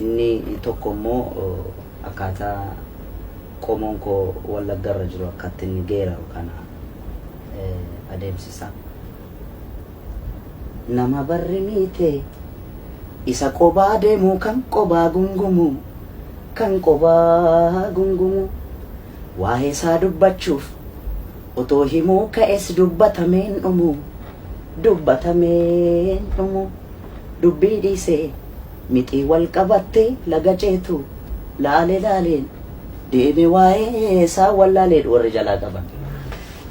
Inni tokko immoo akkaataa qomoon koo Wallaggarra jiru akkatti inni geeraru kana adeemsisa. Nama barri miite isa qobaa deemu kan qobaa gungumu kan qobaa gungumu waa'ee isaa dubbachuuf otoo himuu ka'es dubbatameen dhumu dubbatameen dhumu dubbii dhiisee mixii wal qabattee laga ceetu laale laaleen deeme waa'ee isaa wallaalee warri jalaa qaban.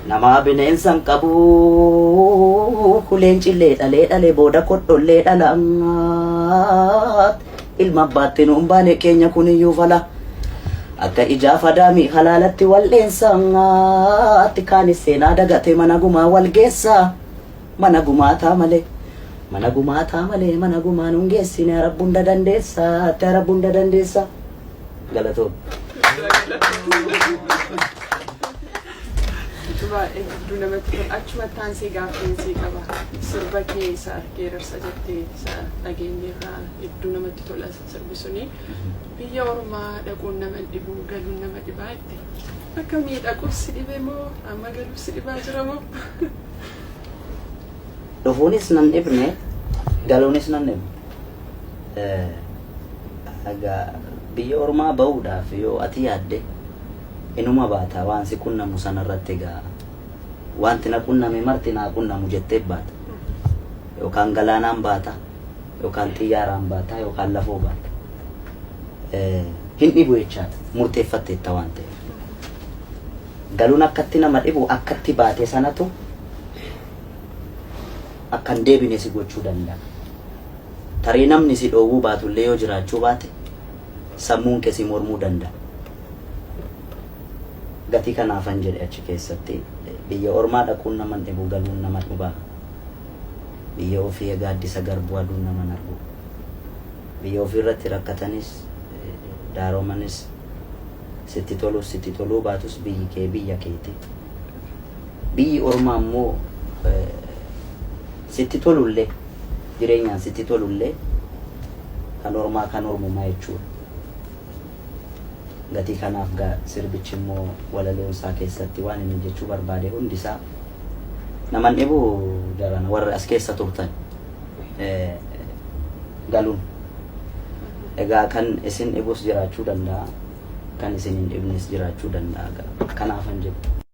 Namaa bineensa hin qabu leencillee dhalee dhalee booda kodhollee dhala ilma abbaatti nuun baane keenya kuniyyuu fala. Akka ijaa fadaami halaalatti wal dheensa kaanis seenaa dagate mana gumaa wal geessa mana gumaataa malee. Mana gumaataa malee mana gumaa nuun geessine Rabbi hunda dandeessa atti Rabbi hunda dandeessa. Galatoom. Baay'ee hedduu namatti tola. Achuma taansee gaaffiin qaba. Sirba kee isa geerarsa jettee isa dhageenyeerraa hedduu namatti tola sirbi suni. Biyya ormaa dhaquun nama dhibu galuun nama dhibaa jette. Akkamii dhaquuf si dhibe moo amma galuuf si dhibaa jira moo? Dhufuunis nan dhibne, galuunis nan dhibne. Egaa biyya ormaa bahuudhaaf yoo ati yaadde inuma baata waan si qunnamu sanarratti egaa wanti na qunname marti naa qunnamu jettee baata. Yookaan galaanaan baata, yookaan xiyyaaraan baata, yookaan lafoo baata. Hin dhibu jechaadha murteeffatteetta waan ta'eef. Galuun akkatti nama dhibu akkatti baate sanatu akka hin deebine si gochuu danda'a. Tarii namni si dhoowwuu baatullee yoo jiraachuu baate sammuun kee si mormuu danda'a. Gatii kanaafan jedhe achi keessatti biyya ormaa dhaquun nama hin dhibu galuun nama dhiba. Biyya ofii gaaddisa garbuu aduun nama hin argu. Biyya ofii irratti rakkatanis daaroomanis sitti tolus sitti toluu baatus biyyi kee biyya keeti. Biyyi ormaa immoo sitti tolullee jireenyaan sitti tolullee kan ormaa kan ormumaa jechuudha. Gatii kanaaf gaa sirbichi immoo walaloon isaa keessatti waan inni jechuu barbaade hundisaa naman dhibu jarana warri as keessa turtan galuun. Egaa kan isin dhibus jiraachuu danda'a, kan isin hin dhibnes jiraachuu danda'a. Kanaafan jedhu.